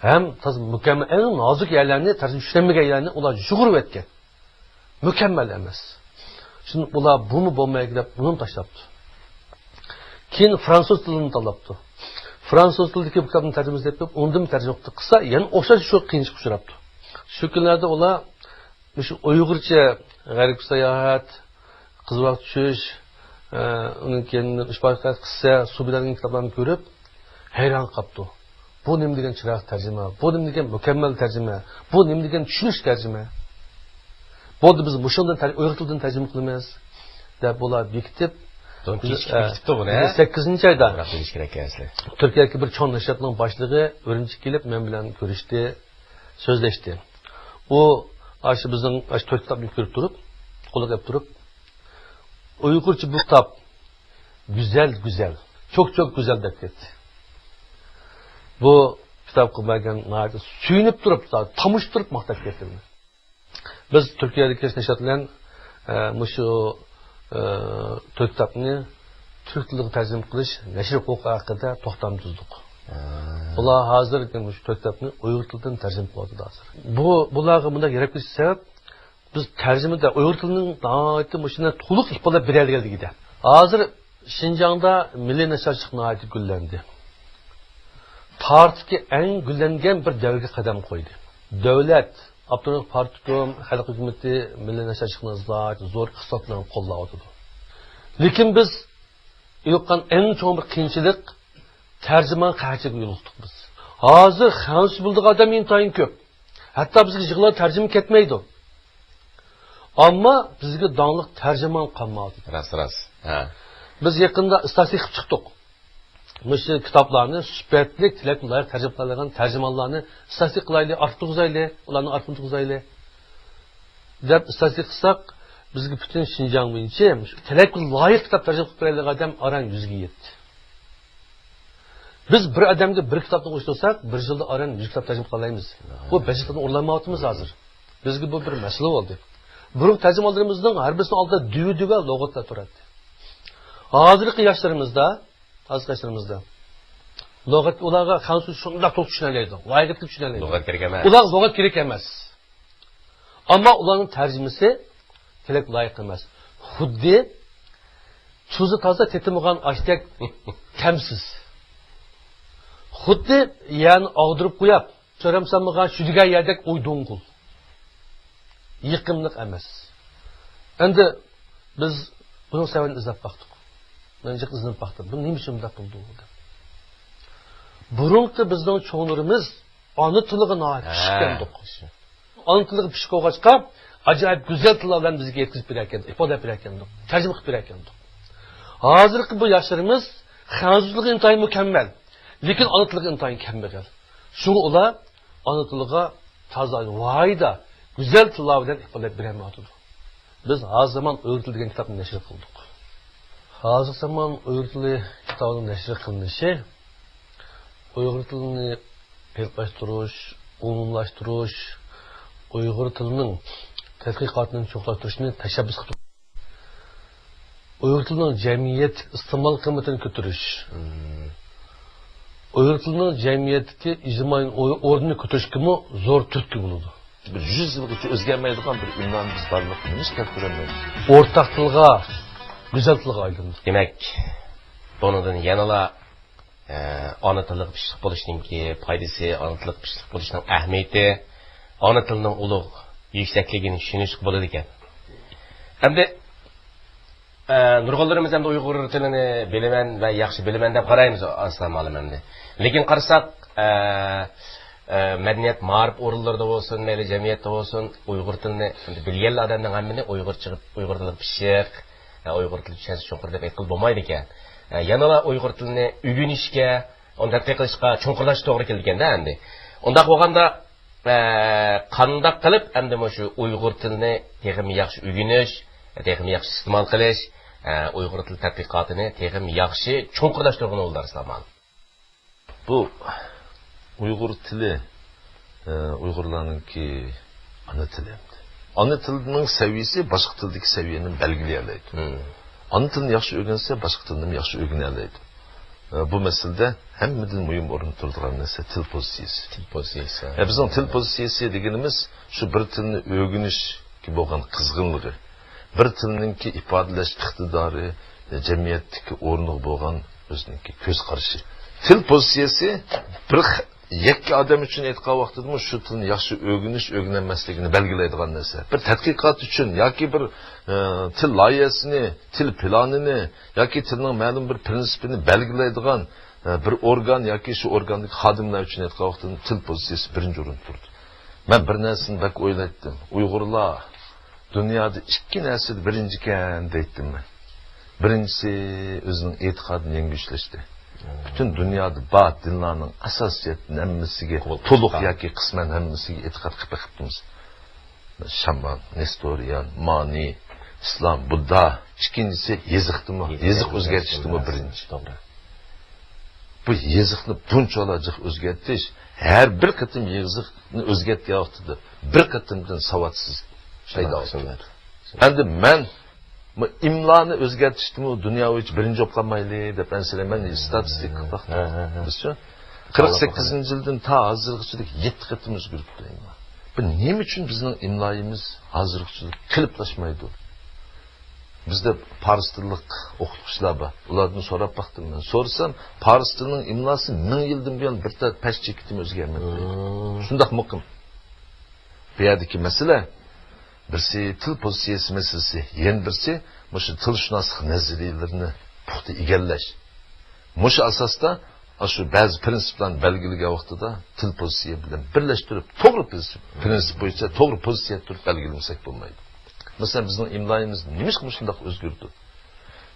ھەم تازا مۇكەممەل، ئەڭ نازۇك يەرلەرنى، تەرجىمە چۈشىنەلمىگەن يەرلەرنى ئۇلار يۇغۇرۇۋەتكەن. مۇكەممەل ئەمەس. شۇنداق ئۇلار بۇمۇ بولمايدۇ دەپ ئۇنىمۇ تاشلاپتۇ. كېيىن فرانسۇز تىلىنى تاللاپتۇ. فرانسۇز تىلىدىكى بۇ كىتابنى تەرجىمە ئېتىپ، ئۇندىن تەرجىمە قىلسا، يەنە ئوخشاش شۇ قىيىنچىلىققا ئۇچراپتۇ. شۇ كۈنلەردە ئۇلار مۇشۇ ئۇيغۇرچە غەربكە ساياھەت، قىزىرۋاق چۈش، ئە، ئۇنىڭ كېيىن ئۈچ پادىشاھ قىسسە، سۇ بويىدا دېگەن كىتابلارنى كۆرۈپ، ھەيران قاپتۇ. بۇ نېمە دېگەن چىرايلىق تەرجىمە، بۇ نېمە دېگەن مۇكەممەل تەرجىمە، بۇ نېمە دېگەن چۈشىنىش تەرجىمە. بولدى، بىز مۇشۇندىن تەر-، ئۇيغۇر تىلىدىن تەرجىمە قىلىمىز، دەپ بۇلار بېكىتىپ، بۇنىڭ بىز، كېچىكىپ ئە، كېتىپتۇ بۇنى، ھە؟ سەككىزىنچى ئايدا، ئوراق بېرىش كېرەك ئەسلى. تۈركىيەدىكى بىر چوڭ نەشرىياتنىڭ باشلىقى ئۈرۈمچىگە كېلىپ مەن بىلەن كۆرۈشتى، سۆزلەشتى. ئۇ ئاشۇ بىزنىڭ ئاشۇ تۆت كىتابنى كۆرۈپ تۇرۇپ، قولىغا ئېلىپ تۇرۇپ، ئۇيغۇرچە بۇ كىتاب گۈزەل، گۈزەل، چوك، چوك گۈزەل دەپ كەتتى. بۇ كىتابقا بەرگەن ناھايىتى سۆيۈنۈپ تۇرۇپ، تامۇشۇپ تۇرۇپ ماختاپ كەتتى بۇنى. بىز تۈركىيەدىكى نەشرىيات بىلەن، ئە، مۇشۇ، ئە، تۆت كىتابنى تۈرك تىلىغا تەرجىمە قىلىش، نەشر ھوقۇقى ھەققىدە توختام تۈزدۇق. ھە. بۇلار ھازىر مۇشۇ تۆت كىتابنى ئۇيغۇر تىلىدىن تەرجىمە قىلىۋاتىدۇ ھازىر. بۇ، بۇلارغا بۇنداق يېرىپ كېتىش سەۋەب، بىز تەرجىمىدە ئۇيغۇر تىلىنىڭ ناھايىتى مۇشۇنداق تولۇق ئىپادىلەپ بېرەلىگەنلىكىدە. ھازىر شىنجاڭدا مىللىي نەشرىياتچىلىق ناھايىتى گۈللەندى. تارىختىكى ئەڭ گۈللەنگەن بىر دەۋرگە قەدەم قويدى. دۆلەت، ئاپتونوم پارتكوم، خەلق ھۆكۈمىتى مىللىي نەشرىياتچىلىقنى ناھايىتى زور ئىقتىساد بىلەن قوللاۋاتىدۇ. لېكىن بىز يولۇققان ئەڭ چوڭ بىر قىيىنچىلىق، تەرجىمان قەھەتچىلىكىگە يولۇقتۇق بىز. ھازىر خەنزۇچە بىلىدىغان ئادەم ئىنتايىن كۆپ. ھەتتا بىزگە يىغىلغان تەرجىمە كەتمەيدۇ. ئەمما بىزگە داڭلىق تەرجىمان قالمايۋاتىدۇ. راست، راست. ھە. بىز يېقىندا ئىستاتىستىكا قىلىپ چىقتۇق. مۇشۇ كىتابلارنى سۈپەتلىك، تىلەككە لايىق تەرجىمە قىلالايدىغان تەرجىمانلارنى ئىستاتىستىكا قىلايلى، ئارتۇق تۇرغۇزايلى، ئۇلارنى ئارتۇق تۇرغۇزايلى، دەپ ئىستاتىستىكا قىلساق، بىزگە پۈتۈن شىنجاڭ بويىچە مۇشۇ تىلەككە لايىق كىتاب تەرجىمە قىلىپ بېرەلەيدىغان ئادەم ئاران يۈزگە يەتتى. بىز بىر ئادەمگە بىر كىتابنى ئويۇشتۇرساق، بىر يىلدا ئاران يۈز كىتاب تەرجىمە قىلالايمىز. بۇ بەجەتتىن ئورۇنلالمايۋاتىمىز ھازىر. بىزگە بۇ بىر مەسىلە بولدى. بۇرۇنقى تەرجىمىھاللىرىمىزنىڭ ھەر بىرسىنىڭ ئالدىدا دۈۋە-دۈۋە لۇغەتلەر تۇراتتى. ھازىرقى ياشلىرىمىزدا، ھازىرقى ياشلىرىمىزدا لۇغەت، ئۇلارغا خەنزۇچە شۇنداق تولۇق چۈشىنەلەيدۇ، لايىقلىق چۈشىنەلەيدۇ. لۇغەت كېرەك ئەمەس. ئۇلارغا لۇغەت كېرەك ئەمەس. ئەمما ئۇلارنىڭ تەرجىمىسى تىلەككە لايىق ئەمەس. خۇددى تۇزى تازا، تېتىمىغان ئاشتەك تەمسىز. خۇددى يەرنى ئاغدۇرۇپ قويۇپ، چۆرەم سالمىغان شۈدۈگەر يەردەك ئويدۇڭغۇل. يېقىملىق ئەمەس. ئەمدى بىز بۇنىڭ سەۋەبىنى ئىزدەپ باقتۇق. مەن جىق ئىزدىنىپ باقتىم. بۇ نېمە ئۈچۈن بۇنداق بولدى دەپ. بۇرۇنقى بىزنىڭ چوڭلىرىمىز ئانا تىلىغا ناھايىتى ھە. چۈشكەنىدۇق. ئانا تىلىغا پىشىپ بولغاچقا، ئاجايىپ گۈزەل تىللار بىلەن بىزگە يەتكۈزۈپ بېرەركەن، ئىپادىلەپ بېرەركەندۇق، تەرجىمە قىلىپ بېرەركەندۇق. ھازىرقى بۇ ياشلىرىمىز خەنزۇچىلىقى ئىنتايىن مۇكەممەل، لېكىن ئانا تىلىغا ئىنتايىن كەمبەغەل. شۇڭا ئۇلار ئانا تىلىغا تازا ۋايدا گۈزەل تىللار بىلەن ئىپادىلەپ بېرەلمەيۋاتىدۇ. بىز ھازىر زامان ئۆگىتىلدى دېگەن كىتابنى نەشر قىلدۇق. ھازىر زامان ئۇيغۇر تىلى كىتابىنىڭ نەشر قىلىنىشى ئۇيغۇر تىلىنى پەرقلەشتۈرۈش، ئومۇملاشتۇرۇش، ئۇيغۇر تىلىنىڭ تەتقىقاتىنى چوڭقۇرلاشتۇرۇشنى تەشەببۇس قىلدۇق. ئۇيغۇر تىلىنىڭ جەمئىيەت ئىستېمال قىممىتىنى كۆتۈرۈش، مم. ئۇيغۇر تىلىنىڭ جەمئىيەتتىكى ئىجتىمائىي ئو-، ئورنىنى كۆتۈرۈشكىمۇ زور تۈرتكە بولىدۇ. بىر يۈز يىلغىچە ئۆزگەرمەيدىغان بىر ئىملانى بىز بارلىققا نېمىشقا كەلتۈرەلمەيمىز؟ ئورتاق تىلغا، گۈزەل تىلغا ئايلاندى. دېمەك، بۇنىڭدىن يەنىلا، ئە، ئانا تىلغا پىشلىق بولۇشنىڭكى پايدىسى، ئانا تىلغا پىشلىق بولۇشنىڭ ئەھمىيىتى، ئانا تىلنىڭ ئۇلۇغ يۈكسەكلىكىنى چۈشىنىشكە بولىدىكەن. ئەمدى ئە، نۇرغۇنلىرىمىز ئەمدى ئۇيغۇر تىلىنى بىلىمەن ۋە ياخشى بىلىمەن دەپ قارايمىز، ئاسلام ئالىم ئەمدى. لېكىن قارىساق، ئە، ئە، مەدەنىيەت، مائارىپ ئورۇنلىرىدا بولسۇن، مەيلى جەمئىيەتتە بولسۇن، ئۇيغۇر تىلىنى ئەمدى بىلگەنلا ئادەمنىڭ ھەممىنى ئۇيغۇرچىغا، ئۇيغۇر تىلىغا پىششىق، ئە، ئۇيغۇر تىلى چۈشەنسە چوڭقۇر دەپ ئېيتقىلى بولمايدىكەن. ئە، يەنىلا ئۇيغۇر تىلىنى ئۆگىنىشكە، ئۇنى تەتقىق قىلىشقا، چوڭقۇرلاشقا توغرا كېلىدىكەن-دە ئەمدى. ئۇنداق بولغاندا، ئە، قانداق قىلىپ ئەمدى مۇشۇ ئۇيغۇر تىلىنى تېخىمۇ ياخشى ئۆگىنىش، تېخىمۇ ياخشى ئىستېمال قىلىش، ئە، ئۇيغۇر تىلى تەتقىقاتىنى تېخىمۇ ياخشى چوڭقۇرلاشتۇرغىلى بولىدۇ، ئاسلام ئالىم؟ بۇ ئۇيغۇر تىلى، ئە، ئۇيغۇرلارنىڭكى ئانا تىلى. ئانا تىلنىڭ سەۋىيىسى باشقا تىلدىكى سەۋىيەنى بەلگىلىيەلەيدۇ. مم. ئانا تىلنى ياخشى ئۆگەنسە، باشقا تىلنىمۇ ياخشى ئۆگىنەلەيدۇ. ئە، بۇ مەسىلىدە ھەممىدىن مۇھىم ئورۇندا تۇرىدىغان نەرسە تىل پوزىتسىيىسى. تىل پوزىتسىيىسى. ئە، بىزنىڭ تىل پوزىتسىيىسى دېگىنىمىز شۇ بىر تىلنى ئۆگىنىشكە بولغان قىزغىنلىقى، بىر تىلنىڭكى ئىپادىلەش ئىقتىدارى، ئە، جەمئىيەتتىكى ئورنىغا بولغان ئۆزىنىڭكى كۆز قارىشى. تىل پوزىتسىيىسى بىر خ-، يەككە ئادەم ئۈچۈن ئېيتقان ۋاقتىدىمۇ شۇ تىلنى ياخشى ئۆگىنىش، ئۆگىنەلمەسلىكىنى بەلگىلەيدىغان نەرسە. بىر تەتقىقات ئۈچۈن ياكى بىر، ئە، تىل لايىھەسىنى، تىل پىلانىنى ياكى تىلنىڭ مەلۇم بىر پىرىنسىپىنى بەلگىلەيدىغان، ئە، بىر ئورگان ياكى شۇ ئورگاندىكى خادىملار ئۈچۈن ئېيتقان ۋاقتىدا تىل پوزىتسىيىسى بىرىنچى ئورۇندا تۇرىدۇ. مەن بىر نەرسىنى بەك ئويلايتتىم. ئۇيغۇرلار دۇنيادا ئىككى نەرسىدە بىرىنچىكەن دەيتتىم مەن. بىرىنچىسى، ئۆزىنىڭ ئېتىقادىنى يەڭگۈشلەشتە. مم. پۈتۈن دۇنيادا بار دىنلارنىڭ ئاساسىيەتتىن ھەممىسىگە، قوبۇل تولۇق قىلىشتا ياكى قىسمەن ھەممىسىگە ئېتىقاد قىلىپ بېقىپتىمىز. شامان، نېستورىيان، مانى، ئىسلام، بۇددا. ئىككىنچىسى، يېزىقتىمۇ، يېزىق يېزىق ئۆزگەرتىشتىمۇ ئۆزگەرتىش بىرىنچى. توغرا. بۇ يېزىقنى بۇنچىۋالا جىق ئۆزگەرتىش، ھەر بىر قېتىم يېزىقنى ئۆزگەرتكەن ۋاقتىدا بىر قېتىمدىن ساۋاتسىز پەيدا بولىدۇ. شۇنداق. ئەمدى مەن بۇ ئىملانى ئۆزگەرتىشتىمۇ دۇنيا بويىچە بىرىنچى بولۇپ قالمايلى دەپ ئەنسىرەيمەن، ستاتىستىكا قىلدۇق. ھە، ھە، ھە. بىزچۇ؟ قىرىق سەككىزىنچى يىلدىن تا ھازىرغىچىلىك يەتتە قېتىم ئۆزگىرىپتۇ ئىملا. بۇ نېمە ئۈچۈن بىزنىڭ ئىملايىمىز ھازىرغىچىلىك قېلىپلاشمايدۇ؟ بىزدە پارس تىللىق ئوقۇتقۇچىلار بار. ئۇلاردىن سوراپ باقتىم مەن. سورىسام، پارس تىلىنىڭ ئىملاسى مىڭ يىلدىن بۇيان بىر تال پەس چېكىتىمۇ ئۆزگەرمەپتۇ. مم. شۇنداق مۇقىم. بۇ يەردىكى مەسىلە، بىرسى تىل پوزىتسىيەسى مەسىلىسى، يەنە بىرسى مۇشۇ تىلشۇناسلىق نەزەرىيەلىرىنى پۇختا ئىگىلەش. مۇشۇ ئاساستا ئاشۇ بەزى پىرىنسىپلارنى بەلگىلىگەن ۋاقتىدا تىل پوزىتسىيە بىلەن بىرلەشتۈرۈپ، توغرا پىرىنسىپ، پىرىنسىپ بويىچە توغرا پوزىتسىيە تۇرۇپ بەلگىلىمىسەك بولمايدۇ. مەسىلەن، بىزنىڭ ئىملايىمىز نېمىشقا مۇشۇنداق ئۆزگىرىدۇ؟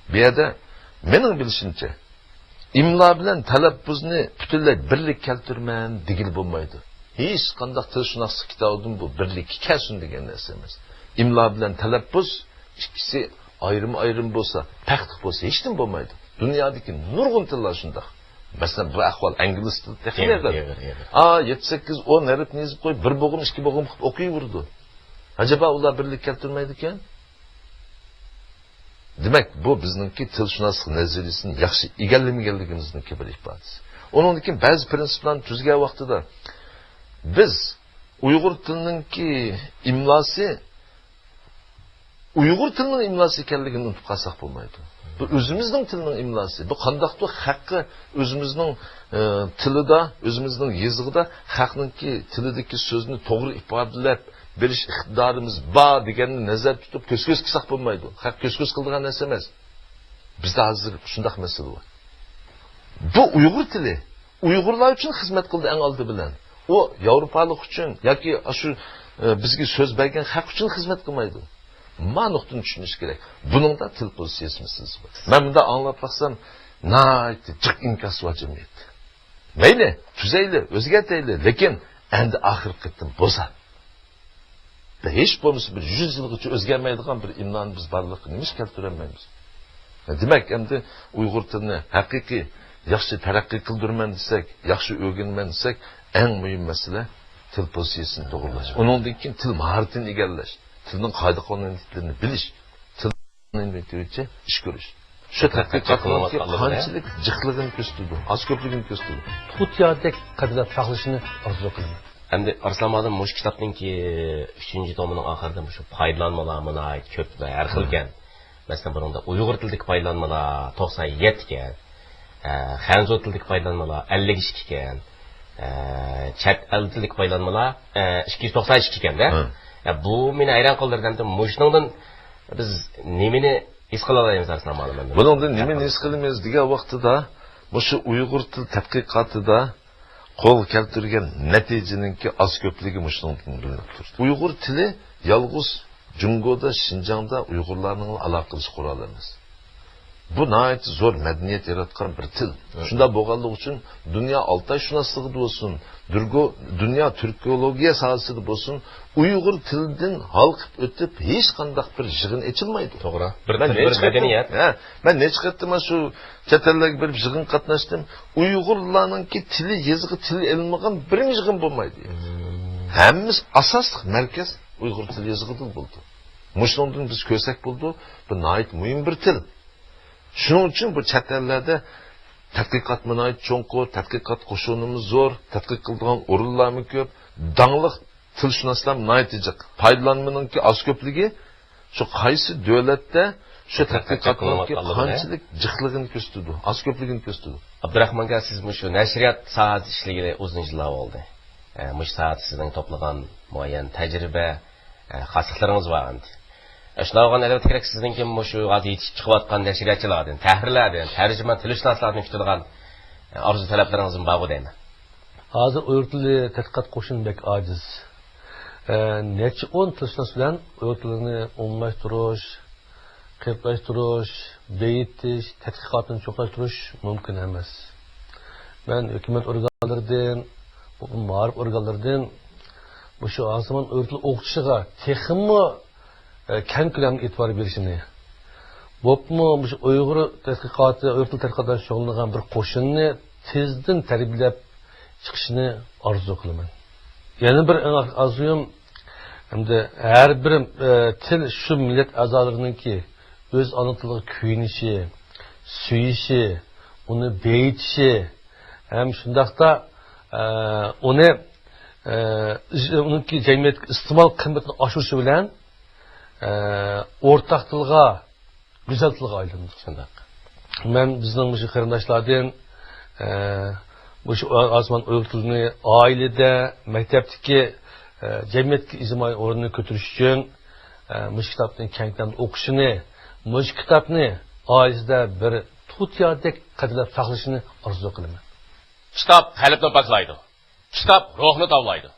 بۇ يەردە مېنىڭ بىلىشىمچە، ئىملا بىلەن تەلەپپۇزنى پۈتۈنلەي بىرلىككە كەلتۈرىمەن دېگىلى بولمايدۇ. ھېچقانداق تىلشۇناسلىق كىتابىدىمۇ بىرلىككە كەلسۇن دېگەن نەرسە ئەمەس. ئىملا بىلەن تەلەپپۇز ئىككىسى ئايرىم-ئايرىم بولسا، پەرقلىق بولسا، ھېچنېمە بولمايدۇ. دۇنيادىكى نۇرغۇن تىللار شۇنداق. مەسىلەن، بۇ ئەھۋال ئىنگلىز تىلىدا تېخىمۇ ئېغىر، ئېغىر. ئېغىر، ئېغىر. ئا، يەتتە سەككىز، ئون ھەرپنى يېزىپ قويۇپ، بىر بوغۇم، ئىككى بوغۇم قىلىپ ئوقۇيۋېرىدۇ. ئەجەبا ئۇلار بىرلىككە كەلتۈرمەيدىكەن؟ دېمەك، بۇ بىزنىڭكى تىلشۇناسلىق نەزەرىيىسىنى ياخشى ئىگىلىمىگەنلىكىمىزنىڭكى بىر ئىپادىسى. ئۇنىڭدىن كېيىن بەزى پىرىنسىپلارنى تۈزگەن ۋاقتىدا بىز ئۇيغۇر تىلىنىڭكى ئىملاسى ئۇيغۇر تىلىنىڭ ئىملاسى ئىكەنلىكىنى ئۇنتۇپ قالساق بولمايدۇ. بۇ ئۆزىمىزنىڭ تىلىنىڭ ئىملاسى. بۇ قانداقتۇر خەققە ئۆزىمىزنىڭ، ئە، تىلىدا، ئۆزىمىزنىڭ يېزىقىدا خەقنىڭكى تىلىدىكى سۆزنى توغرا ئىپادىلەپ بېرىش ئىقتىدارىمىز بار دېگەننى نەزەردە تۇتۇپ كۆز-كۆز قىلساق بولمايدۇ. خەق كۆز-كۆز قىلىدىغان نەرسە ئەمەس. بىزدە ھازىر شۇنداق مەسىلە بار. بۇ ئۇيغۇر تىلى ئۇيغۇرلار ئۈچۈن خىزمەت قىلدى ئەڭ ئالدى بىلەن. ئۇ ياۋروپالىق ئۈچۈن ياكى ئاشۇ ئە، بىزگە سۆز بەرگەن خەق ئۈچۈن خىزمەت قىلمايدۇ. ما نۇقتىنى چۈشىنىش كېرەك. بۇنىڭدا تىل پوزىتسىيىسى مەسىلىسى بار. مەن مۇنداق ئاڭلاپ باقسام، ناھايىتى جىق ئىنكاسى بار جەمئىيەت. مەيلى، تۈزەيلى، ئۆزگەرتەيلى، لېكىن ئەمدى ئاخىرقى قېتىم بولسا، ھېچ بولمىسا بىر يۈز يىلغىچە ئۆزگەرمەيدىغان بىر ئىملانى بىز بارلىققا نېمىشقا كەلتۈرەلمەيمىز؟ دېمەك، ئەمدى ئۇيغۇر تىلىنى ھەقىقىي ياخشى تەرەققىي قىلدۇرىمەن دېسەك، ياخشى ئۆگىنىمەن دېسەك، ئەڭ مۇھىم مەسىلە تىل پوزىتسىيىسىنى توغرىلاش. ئۇنىڭدىن كېيىن تىل ماھارىتىنى ئىگىلەش، تىلنىڭ قائىدە-قانۇنىيەتلىرىنى بىلىش، تىل ئىچىدە ئىش كۆرۈش. شۇ تەتقىقاتنىڭكى قانچىلىك جىقلىقىنى كۆرسىتىدۇ، ئاز كۆپلۈكىنى كۆرسىتىدۇ. تۇتىيادەك قەدىرلەپ ساقلىشىنى ئارزۇ قىلىمەن. ئەمدى ئارسلان مۇئەللىم، مۇشۇ كىتابنىڭكى ئۈچىنچى تومىنىڭ ئاخىرىدا مۇشۇ پايدىلانمىلار ناھايىتى كۆپ ۋە ھەر خىل ئىكەن. مەسىلەن، بۇنىڭدا ئۇيغۇر تىلىدىكى پايدىلانمىلار توقسان يەتتە ئىكەن. ئە، خەنزۇ تىلىدىكى پايدىلانمىلار ئەللىك ئىككى ئىكەن. ئە، چەت ئەل تىلىدىكى پايدىلانمىلار، ئە، ئىككى يۈز توقسان ئىككى ئىكەندە. ھە. ئە، بۇ مېنى ھەيران قالدۇردى. ئەمدى مۇشۇنىڭدىن بىز نېمىنى ھېس قىلالايمىز، ئارسلان مۇئەللىم؟ بۇنىڭدىن نېمىنى ھېس قىلىمىز دېگەن ۋاقتىدا، مۇشۇ ئۇيغۇر تىل تەتقىقاتىدا قولغا كەلتۈرگەن نەتىجىنىڭكى ئاز كۆپلۈكى مۇشۇنىڭدىن بىلىنىپ تۇرىدۇ. ئۇيغۇر تىلى يالغۇز جۇڭگودا، شىنجاڭدا ئۇيغۇرلارنىڭ ئالاقە قىلىش قورالى ئەمەس. بۇ ناھايىتى زور مەدەنىيەت ياراتقان بىر تىل. ھە. شۇنداق بولغانلىقى ئۈچۈن دۇنيا ئالتايشۇناسلىقىدا بولسۇن، دۇرگو-، دۇنيا تۈركولوگىيە ساھەسىدە بولسۇن، ئۇيغۇر تىلىدىن ھالقىپ ئۆتۈپ ھېچقانداق بىر يىغىن ئېچىلمايدۇ. توغرا. بىر تىل، بىر مەدەنىيەت. ھە، مەن نەچچە قېتىم شۇ چەت ئەللەرگە بېرىپ يىغىنغا قاتناشتىم. ئۇيغۇرلارنىڭكى تىلى يېزىقى تىل ئېلىنمىغان بىرمۇ يىغىن بولمايدۇ. ھەممىسى ئاساسلىق مەركەز ئۇيغۇر تىلى يېزىقىدىن بولىدۇ. مۇشۇنىڭدىن بىز كۆرسەك بولىدۇ، بۇ ناھايىتى مۇھىم بىر تىل. شۇنىڭ ئۈچۈن بۇ چەت ئەللەردە تەتقىقاتمۇ ناھايىتى چوڭقۇر، تەتقىقات قوشۇنىمۇ زور، تەتقىق قىلىدىغان ئورۇنلارمۇ كۆپ، داڭلىق تىلشۇناسلار ناھايىتى جىق. پايدىلانمىنىڭكى ئاز كۆپلۈكى شۇ قايسى دۆلەتتە شۇ تەتقىقاتنىڭكى قانچىلىك جىقلىقىنى كۆرسىتىدۇ، ئاز كۆپلۈكىنى كۆرسىتىدۇ. ئابدۇراخمان ئاكا، سىز مۇشۇ نەشرىيات ساھەسىدە ئىشلىگىلى ئۇزۇن يىللار بولدى. ئە، مۇشۇ ساھەدە سىزنىڭ توپلىغان مۇئەييەن تەجرىبە، ئە، خاسلىقلىرىڭىز بار ئەمدى. ئە، شۇنداق بولغان ئەلۋەتتە كېرەك، سىزنىڭكى مۇشۇ ھازىر يېتىشىپ چىقىۋاتقان نەشرىياتچىلاردىن، تەھرىرلەردىن، تەرجىمە تىلشۇناسلاردىن كۈتىدىغان، ئە، ئارزۇ تەلەپلىرىڭىزمۇ بارغۇ دەيمەن. ھازىر ئۇيغۇر تىلى تەتقىقات قوشۇنى بەك ئاجىز. ئە، نەچچە ئون تىلشۇناس بىلەن ئۇيغۇر تىلىنى ئومۇملاشتۇرۇش، قېلىپلاشتۇرۇش، بېيىتىش، تەتقىقاتنى چوڭقۇرلاشتۇرۇش مۇمكىن ئەمەس. مەن ھۆكۈمەت ئورگانلىرىدىن، مائارىپ ئورگانلىرىدىن مۇشۇ ئاسمان ئۇيغۇر تىلى ئوقۇتۇشىغا تېخىمۇ، ئە، كەڭ كۆلەمدە ئېتىبار بېرىشىنى، بولۇپمۇ مۇشۇ ئۇيغۇر تەتقىقاتى، ئۇيغۇر تىلى تەتقىقاتى بىلەن شۇغۇللىنىدىغان بىر قوشۇننى تېزدىن تەربىيەلەپ چىقىشىنى ئارزۇ قىلىمەن. يەنە بىر ئەڭ ئارزۇيۇم، ئەمدى ھەر بىر، ئە، تىل شۇ مىللەت ئەزالىرىنىڭكى ئۆز ئانا تىلىغا كۆيۈنۈشى، سۆيۈشى، ئۇنى بېيىتىشى ھەم شۇنداقتا، ئە، ئۇنى، ئە، ئۇنىڭكى جەمئىيەتتىكى ئىستېمال قىممىتىنى ئاشۇرۇشى بىلەن، ئە، ئورتاق تىلغا گۈزەل تىلغا ئايلىنىدۇ. شۇنداق. مەن بىزنىڭ مۇشۇ قېرىنداشلاردىن، ئە، مۇشۇ ئاسمان ئۇيغۇر تىلىنى ئائىلىدە، مەكتەپتىكى، ئە، جەمئىيەتتىكى ئىجتىمائىي ئورنىنى كۆتۈرۈش ئۈچۈن، ئە، مۇشۇ كىتابنى كەڭ كۆلەمدە ئوقۇشىنى، مۇشۇ كىتابنى ئائىلىسىدە بىر تۇتىيادەك قەدىرلەپ ساقلىشىنى ئارزۇ قىلىمەن. كىتاب قەلبنى پاكلايدۇ. كىتاب روھنى تاۋلايدۇ.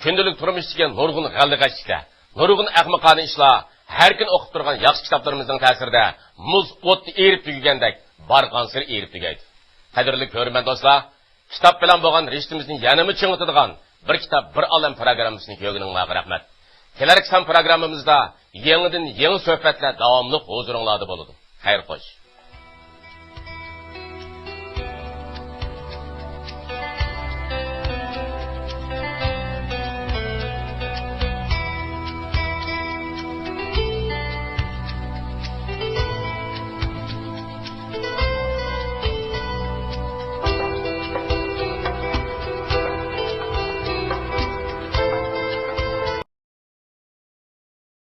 كۈندىلىك تۇرمۇشتىكى نۇرغۇن غەلىتە-غەشلىكلەر، نۇرغۇن ئەخمىقانە ئىشلار ھەر كۈنى ئوقۇپ تۇرغان ياخشى كىتابلىرىمىزنىڭ تەسىرىدە مۇز ئوتتا ئېرىپ تۈگىگەندەك بارغانسېرى ئېرىپ تۈگەيدۇ. قەدىرلىك كۆرۈرمەن دوستلار، كىتاب بىلەن بولغان رىشتىمىزنى يەنىمۇ چىڭىتىدىغان بىر كىتاب، بىر ئالەم پروگراممىسىنى كۆرگىنىڭلارغا رەھمەت. كېلەركى سان پروگراممىمىزدا يېڭىدىن يېڭى سۆھبەتلەر داۋاملىق ھۇزۇرۇڭلاردا بولىدۇ. خەير خوش.